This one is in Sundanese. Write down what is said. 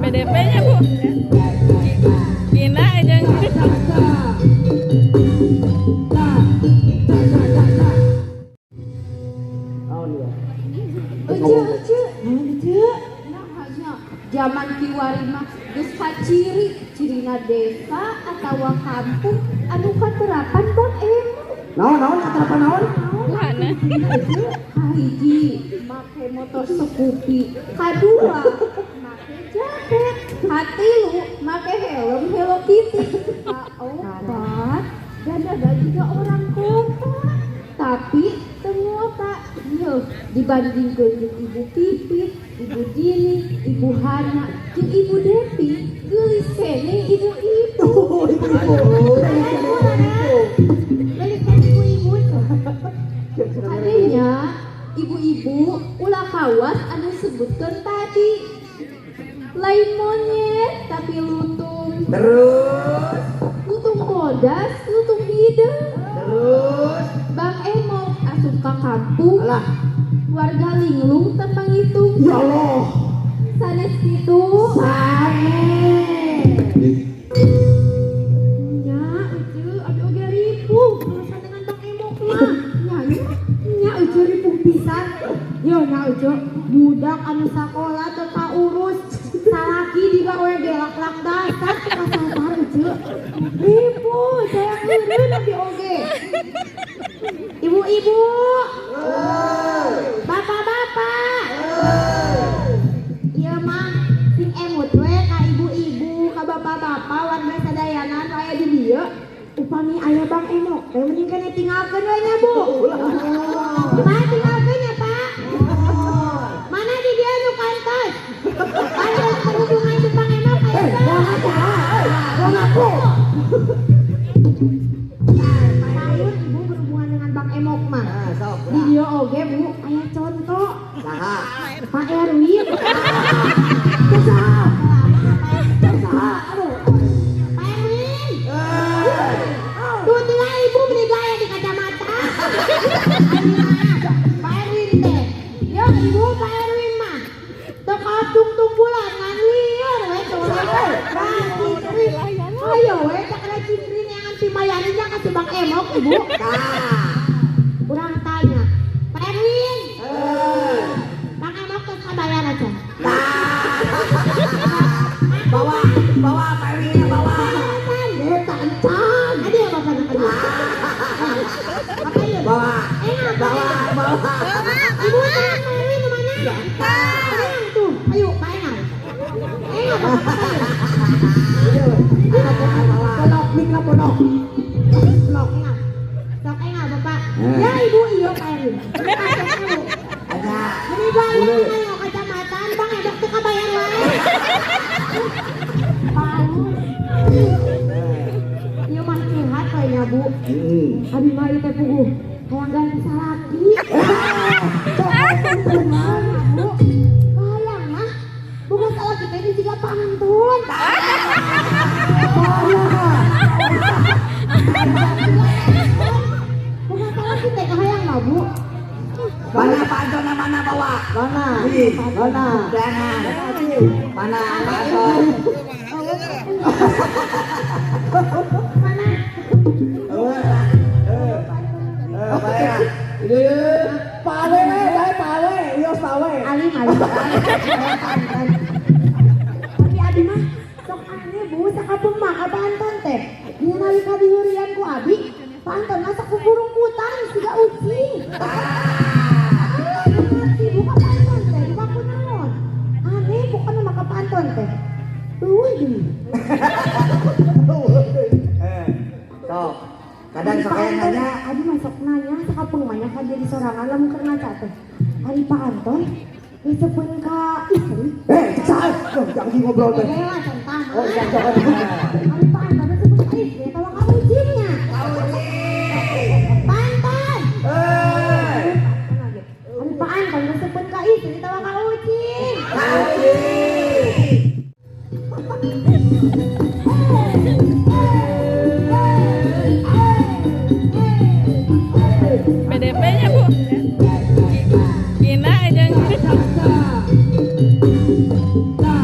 PDP-nya, Bu. Gina aja. Naon ya? Ece, ece, naon ece? Nah, hanya zaman kiwari mah geus kaciri, cirina desa atawa kampung anu katerapan Bang Emok. Naon naon katerapan naon? Buhana. Kahiji make motor Scoopy, kadua make jaket, katilu make helm Hello Kitty, kaopat dan ada juga orang kota tapi teu ngota. Nyeuh dibandingkeun jeung Ibu Pipit, Ibu Dini, Ibu Hana, jeung Ibu Depi, geulis keneh ibu-ibu. Oh, ibu-ibu. Geulis keneh ibu-ibu. Artinya ibu-ibu ulah kawas anu sebutkan tadi, lain monyet tapi lutung. Terus, lutung bodas, lutung hideung. Terus. Bang Emok asup ka kampung, Alah, warga linglung teu panghitung. Ya Allah. Sanes kitu? Sanes. Nya ece, abi oge ripuh urusan dengan Bang Emok mah. Nya nya nya ece, ripuh pisan. Yo nya ece, budak anu sakola teu kaurus, salaki digawe ge lak-lak dasar teu kasasar. Ece ripuh, saya eureun abi oge. Ibu-ibu, bapak-bapak, ieu mah sing emut we ka ibu-ibu, ka bapak-bapak, warga sadayana nu aya di dieu. Upami aya Bang Emok teh mending keneh tinggalkeun we nya, Bu. Pak, tinggalkeun ya, Pak. Mana di dieu nu kantos kantos berhubungan jeung Bang Emok? Aya? Eh, mau ngaku, ah, eh, mau ngaku. Sayur ibu berhubungan dengan Bang Emok mah. Ah, sok. Di dieu oge, Bu, aya contoh. Saha? Pak Erwin. Saha? Saha? Aduh. Pak Erwin. Eh. Tuh tinggal ibu beli gaya di kacamata. Pak Erwin teh. Yo ibu, Pak Erwin mah teu tungtung bulan ngan lieur we tuh. Ayo we cakra cingkri neangan pimayani nya ka si Bang Emok, Ibu. Tah. Urang tanya. Pak Erwin, Eh. Bang Emok teh kabayar aja. Tah. Bawa, bawa Pak Erwinnya bawa. Eta encan. Adi ya bapak nak adi. Bapak ya. Bawa. Enak. Bawa, bawa. Ibu teh Pak Erwin di mana? Tenang tuh. Ayo Pak Enang. Enang Bapak. Bolok, mikna bolok. Bolok. Enang. Sok enang Bapak. Eh. Ya Ibu, iya Pak Erwin. Ibu. Ada. Ini gaya Boleh. ngayo kacamataan Bang Emok teu kabayar wae. Paus. Ieu mah curhat we nya, Bu. Abi mah ieu teh puguh hayang ganti salaki. Sok ngomong Kumaha, Bu? Hayang mah boga salaki teh jiga pantun. Mana? Boga salaki teh kahayang mah, Bu. Mana Pak Anton, mana bawa? Mana? Mana? Jangan. Mana Pak Anton? Mana? Eh, Pak ya. Pawe, bae pawe, yo pawe. Alim alim. Tapi abi mah sok aneh, Bu, sakapeung mah ka Pak Anton teh. Dina nalika dihurian ku abi, Pak Anton mah sok kuburung-putan siga ucing. Ah, ngerti Bu ka Pak Anton teh, bukan kunaon. Aneh pokokna mah ka Pak Anton teh. Eueuh deui. Eh, sok. Kadang sok aya nanya, Abi mah sok nanya sakapeung mah nya ka diri sorangan lamun keur ngaca teh. Ari Pak Anton resepeun ka istri? Eh, salah. Jangan ngobrol teh. Eh, lah centang. Oh, iya, jangan. Ari Pak Anton resepeun ka istri atawa ka ucingnya? Pak Anton. Eh. Ari Pak Anton resepeun ka istri atawa ka ucing? Ka ucing. PDP-nya, Bu. Gina aja. Ta, ta. Ta.